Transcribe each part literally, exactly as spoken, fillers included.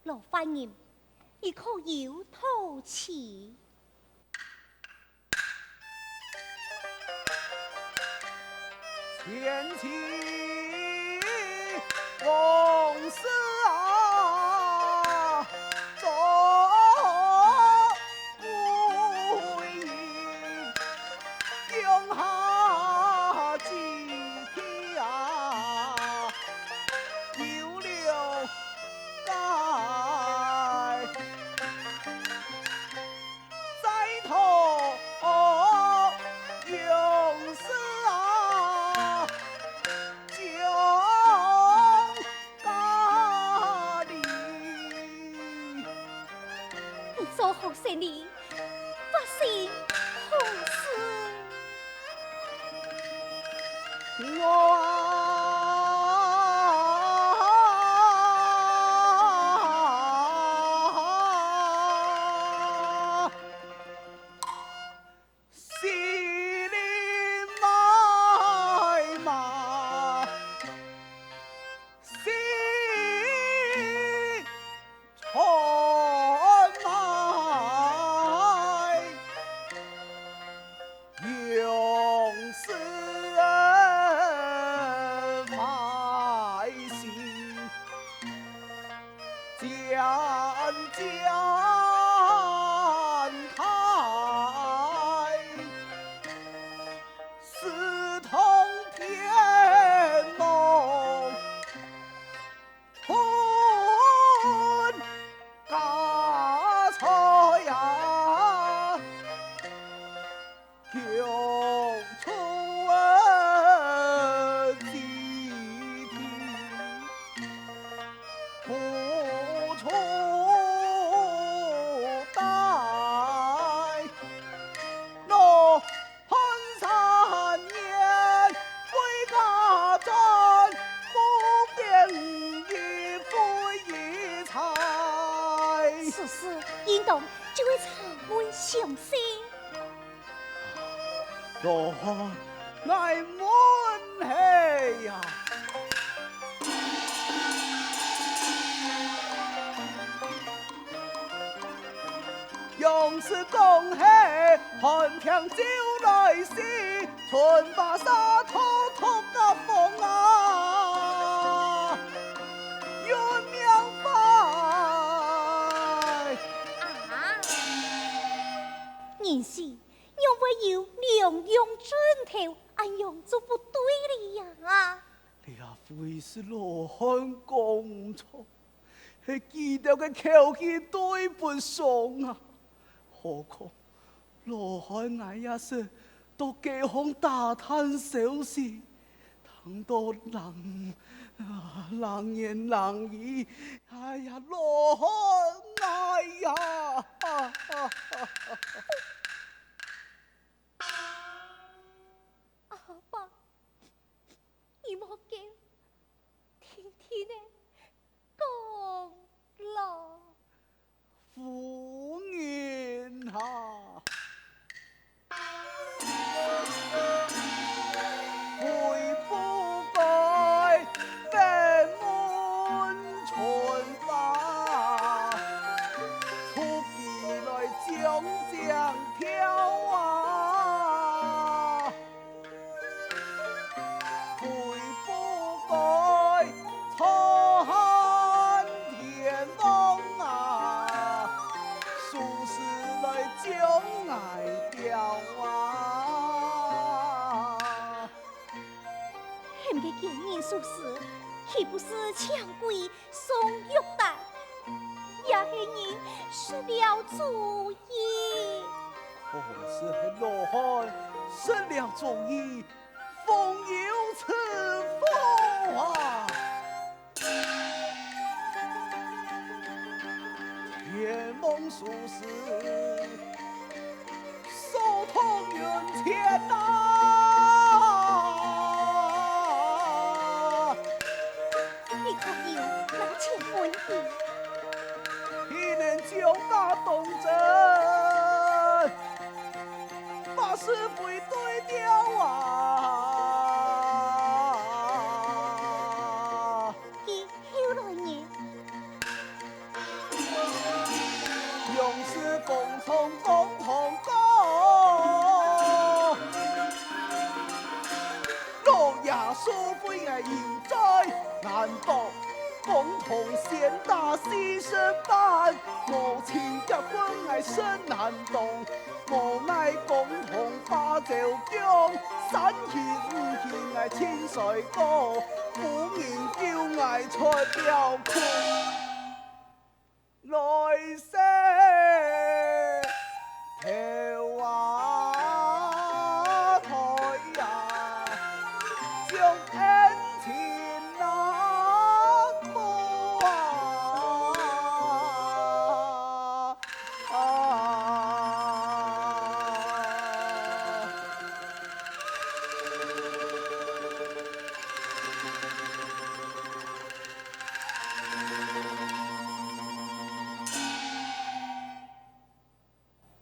羅漢人，你可有討妻？前妻王氏啊，早为人降下几天啊，有了 解。再托王氏啊，降价哩。你做好生理，发生何事？ 我啊，心里埋怨，心 春来永世坏心，渐渐开，似通天梦。 分家财呀，穷出几天，苦楚待。喏， 寒山年，归家转，不便一夫一妻。此事应当就会查问详细。罗汉，乃问何呀？ 杨氏讲起，寒天就来袭，春花洒脱脱个风啊，运命坏。啊，人死，仰会有两样症头，恁样就不对哩呀。这会是罗汉讲错， 係佢兜个口气對不上啊！何況羅漢𠊎也識到街項打探消息，聽到冷，啊，冷言冷語，哎呀，羅漢，哎呀！阿伯，你莫驚，定定仔 讲咯。夫人啊，非不该问春花，出奇来将将跳啊！ 非不该错喊天王啊，数次来将𠊎吊啊！喊个奸人数次，岂不是强鬼 送玉带，也係人失了主意。可是係罗汉失了主意，方有此福啊！天网疏失， 疏通云天呐！你可有拿钱分佢？岂能将马当真，把是非对调啊！佢后来呢？公堂公堂讲，老爷所谓个有罪难当，公堂先打四十板，无情结棍个身难当，无奈公堂花朝强，三刑五刑个清水高，无人救，哀出了苦。 来世投啊胎啊，将恩情难报啊！啊！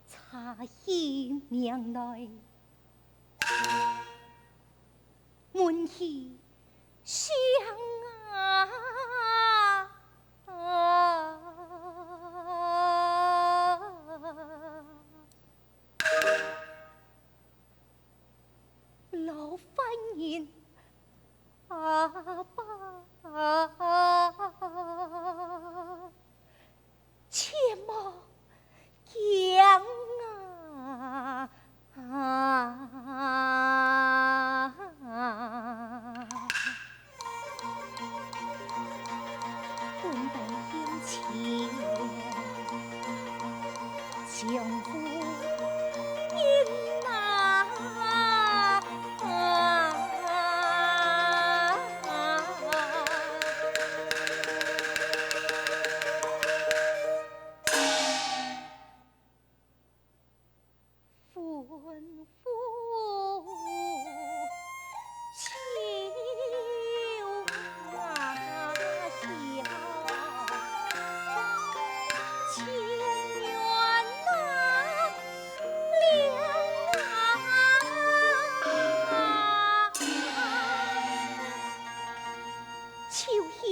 茶已命來，門去響啊！ 老犯人，阿爸，切莫惊啊！ 本当向前，丈夫人啊！吩咐秋华晓，情愿纳凉啊！秋香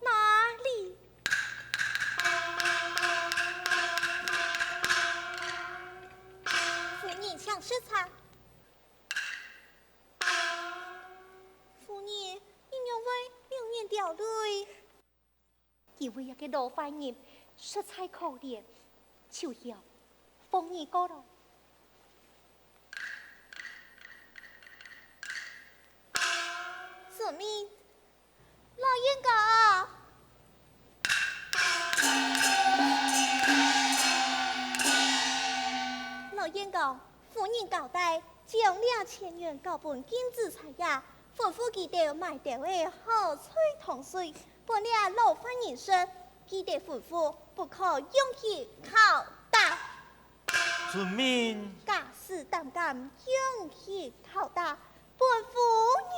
哪里？ 夫人请食茶。夫人，你仰会两眼掉泪？因为这个老犯人实在可怜，秋香，放你过来。遵命。 老冤家，老冤家，夫人交代，将这千元交分禁制差爷，吩咐佢兜买兜仔好菜糖水，分这老犯人食。记得吩咐，不可用刑拷打。 遵命。假使胆敢用刑拷打，本夫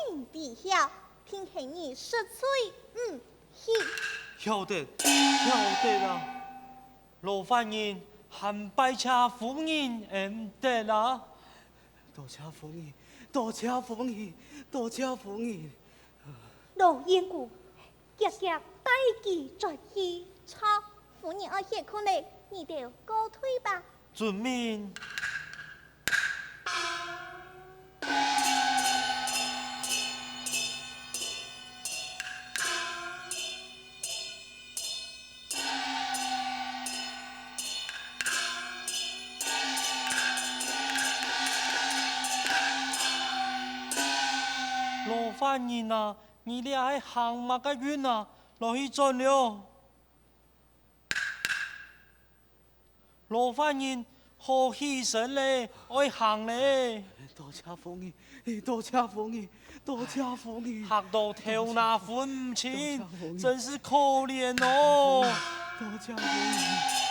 人知晓，定喊你食罪五刑。晓得，晓得啊！老犯人，還拜謝夫人恩德啊！多謝夫人，多謝夫人，多謝夫人！ 老冤家，急急带佢转去。好，夫人爱歇睏咧，你兜告退吧。遵命。 老犯人啊，你這係行麼个運啊？來去轉了！老犯人，好起身咧，愛行咧！多謝夫人，多謝夫人！ 多謝夫人。嚇到頭那昏毋清，多謝夫人。真是可憐哦。多謝夫人。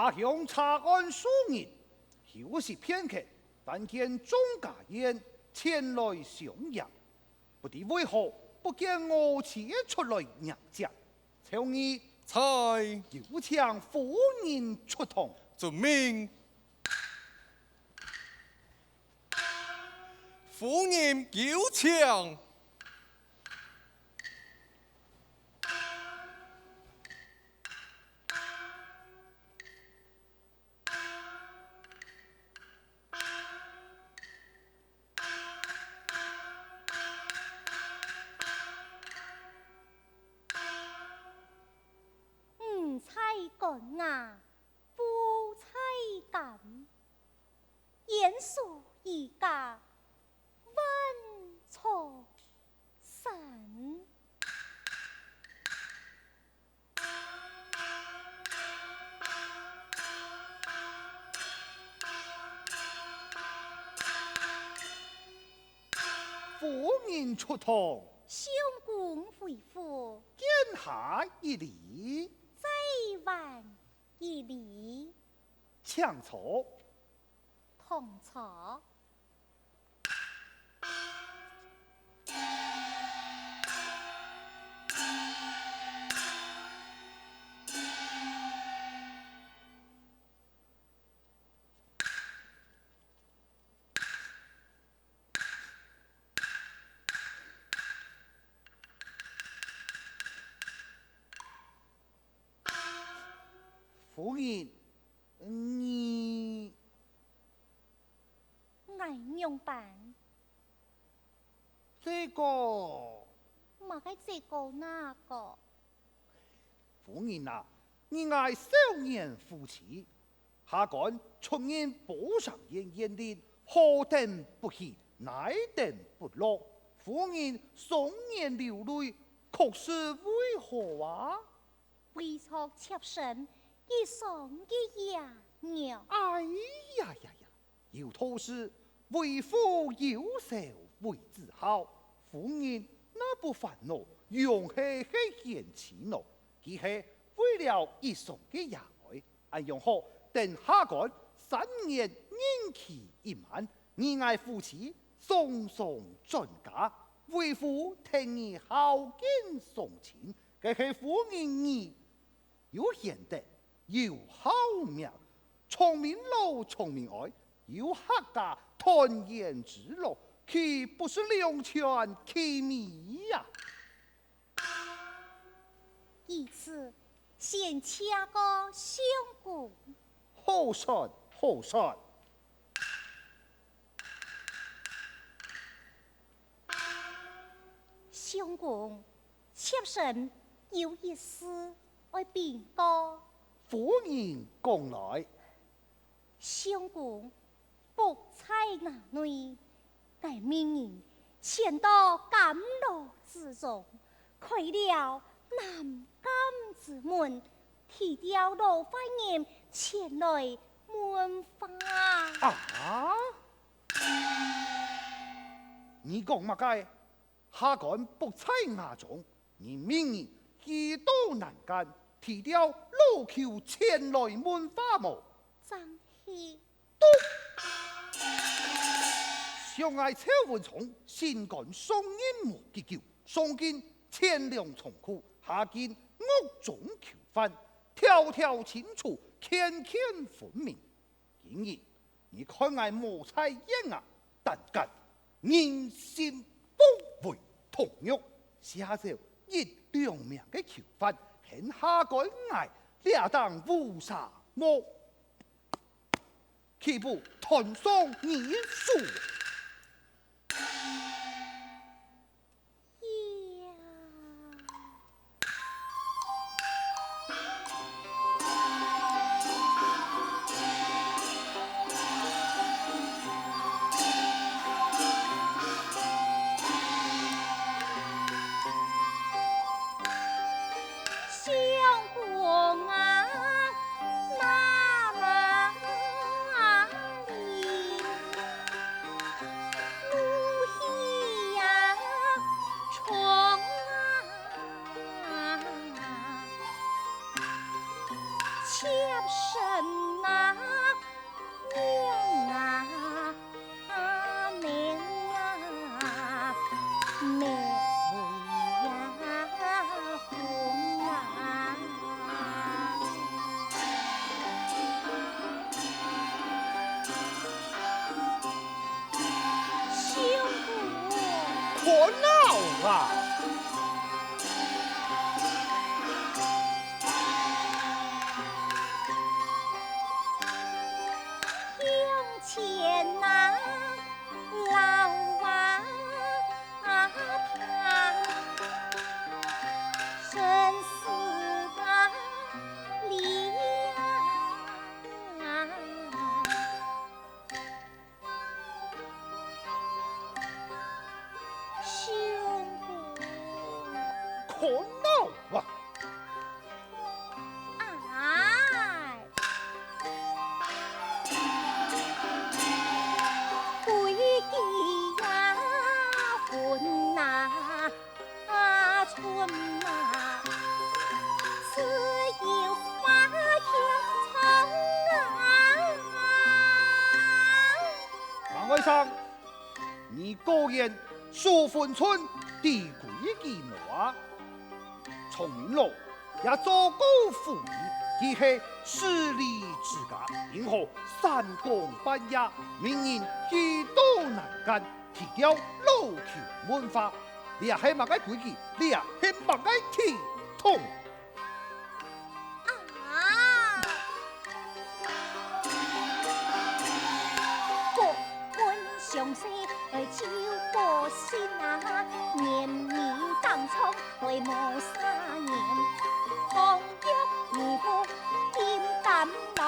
下鄉查案數日，休息片刻，但見鍾家嬿前來相迎，不知為何不見我且出來迎接。 朝議。在。有請夫人出堂。遵命。夫人有請。 五彩冠牙，五彩緘，胭脂衣架，万重山。 夫人出堂。相公回府。见下一礼。再还一礼。请坐。同坐。 夫人，你 𠊎仰般？这个。么个这个那个？夫人啊，你𠊎少年夫妻，下官出任保生院院令，何等不喜，奈等不乐。夫人双眼流泪，却是为何啊？ 为着妾身一双个牙肉。哎呀呀呀，有道是为父有仇为子好，夫人哪不烦恼，容易个嫌弃呢？佢系为了一双个牙哀，恁样好，等下官三月任期一满，你𠊎夫妻双双转家，为父替你孝敬双亲， 这个夫人你有贤德，有好命，聪明老聪明哀，有合家团圆之乐，岂不是两全其美呀？如此，先谢过相公。好说，好说。 相公，妾身有一事爱禀告。夫人讲来。相公，卜在那内， 𠊎命人潜到監牢之中，开了南監之门，提调老犯人前来问话。啊？你讲么个？下官卜在瓦中，你命人去到南监，提调老囚前来问话无？正是。 嘟！想爱赵文忠心肝上人无几久，上经钱粮仓库，下经獄中囚犯，条条清楚，件件分明。今日你看爱无在眼啊，胆敢人心不为同肉，下手一两名个囚犯，还下官爱这等乌纱帽。 岂不断送你手？呀！相公啊，哪里？烦恼啊！向前啊，老啊，啊，他生死啊，里啊。 相公。可恼啊！哎。规矩呀，分啊，啊，寸啊，自有花香草啊。马外甥， 你果然守分寸，知规矩無啊？崇明郎也做過夫人，佢係勢利之家，因何三更半夜命人去到南間，提調老朽問話？這係麼个規矩？這係麼个體統？ 啊！各奔相送，哎，就各信啊，年年当冲，哎，无啥年，倘若你不定感冒，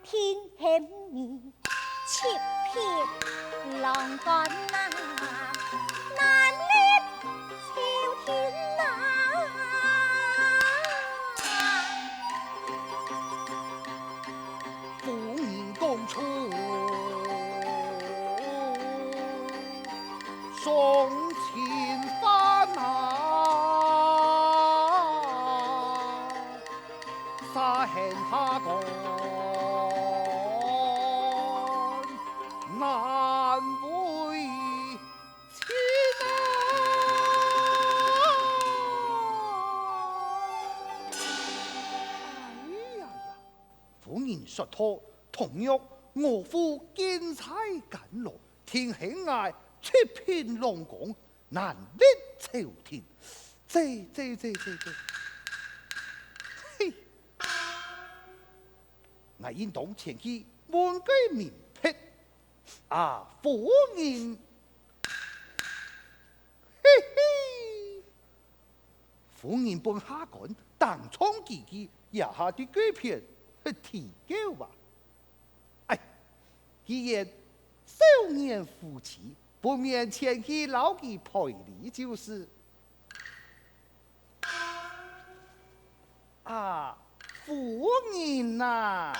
听喊你 七品郎官啊，难立朝廷啊。夫人讲出伤情话啊！ 沙县下官难为情啊！哎呀呀，夫人说道：倘若我父见在监牢，定喊𠊎七品郎官， 难立朝廷。这这这这这，嘿！𠊎应当前去问个明白。啊，夫人，嘿嘿，夫人本下官当冲几句，也下的改变，嘿，提高啊！哎，既然少年夫妻， 不免前去摎佢赔礼就是。啊，夫人呐！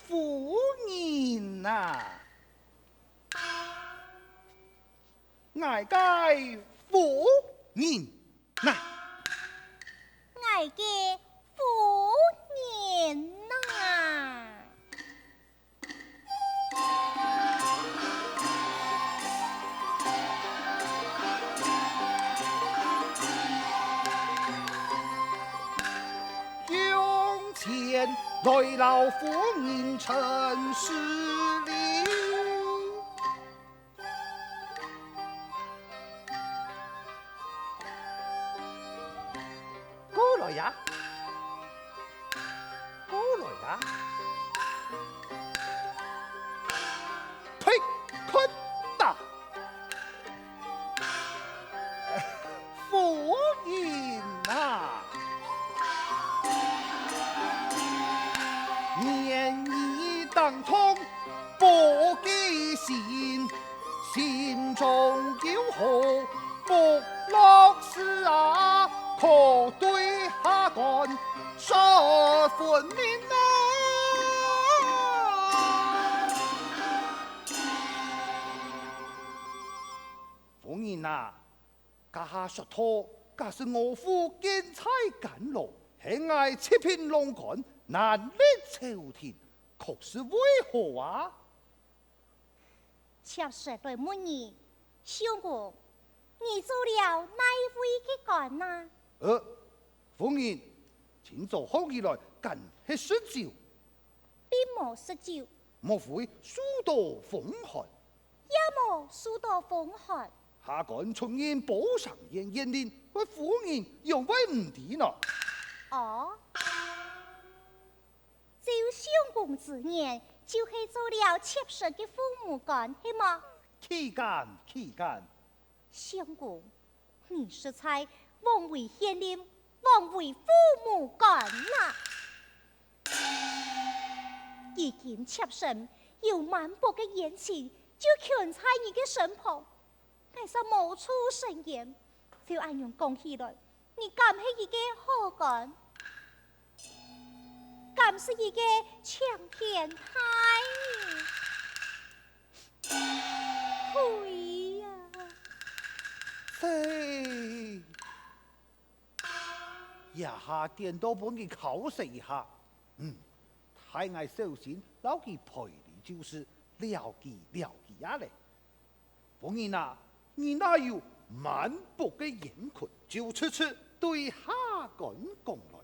夫人呐！ 𠊎个夫人呐！ 𠊎个夫人呐！ 向前来，老夫人陈势礼。 过来呀，过来呀！呸，看呐！ 夫人啊！年已当冲，不记心，心中有何不乐事啊？可对下官说分明啊！ 夫人啊，這下说道，假使我父见在监牢，喊𠊎七品郎官，难立朝廷，可是为何啊？妾实在问你，相公，你做了哪位个官哪？呃，夫人，今早好起來，敢係食酒？並無食酒。莫非受到風寒？也無受到風寒。下官出言保城县县令，該夫人仰會毋知呢？哦，照相公之言，就係做了妾身个父母官，係無？岂敢，岂敢！相公，你實在枉為县令，枉為父母官啊！如今妾身有滿腹个冤情，就困在你个身旁， 𠊎實無處伸冤。照恁樣講起來，你敢係一個好官？敢係一個青天大義？呸呀！呸！這下顛倒分佢敲死一下。嗯，待𠊎小心摎佢賠禮就是，了佢，了佢啊咧。 夫人啊，你哪有滿腹个冤屈，就直直對下官講來。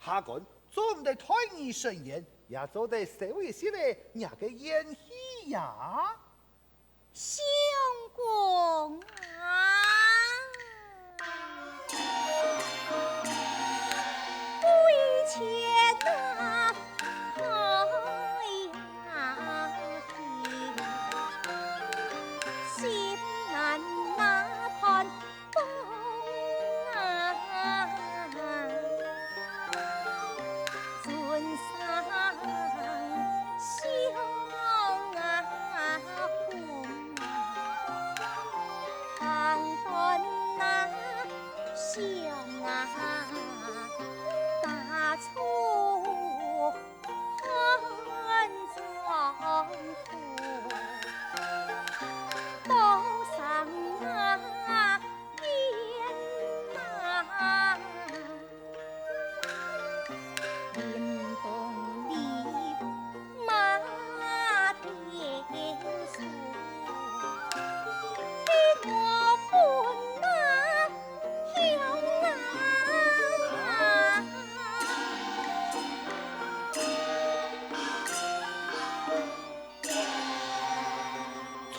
下官做毋得代你伸冤，也做得消一息仔若个怨氣呀。相公啊！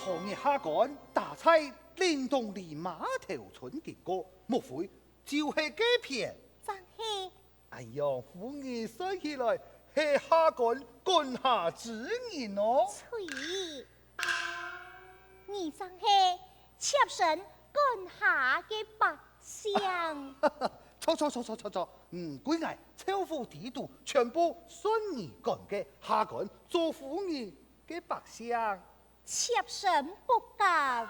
昨日下官打差令東里碼頭村經過，莫非就係該片？正係。恁樣，夫人算起來係下官管轄之人哦。啐！你正係妾身管轄个百姓。著著著著著著，嗯，歸𠊎châu府地肚全部算你管个，下官做夫人个百姓。 妾身不敢。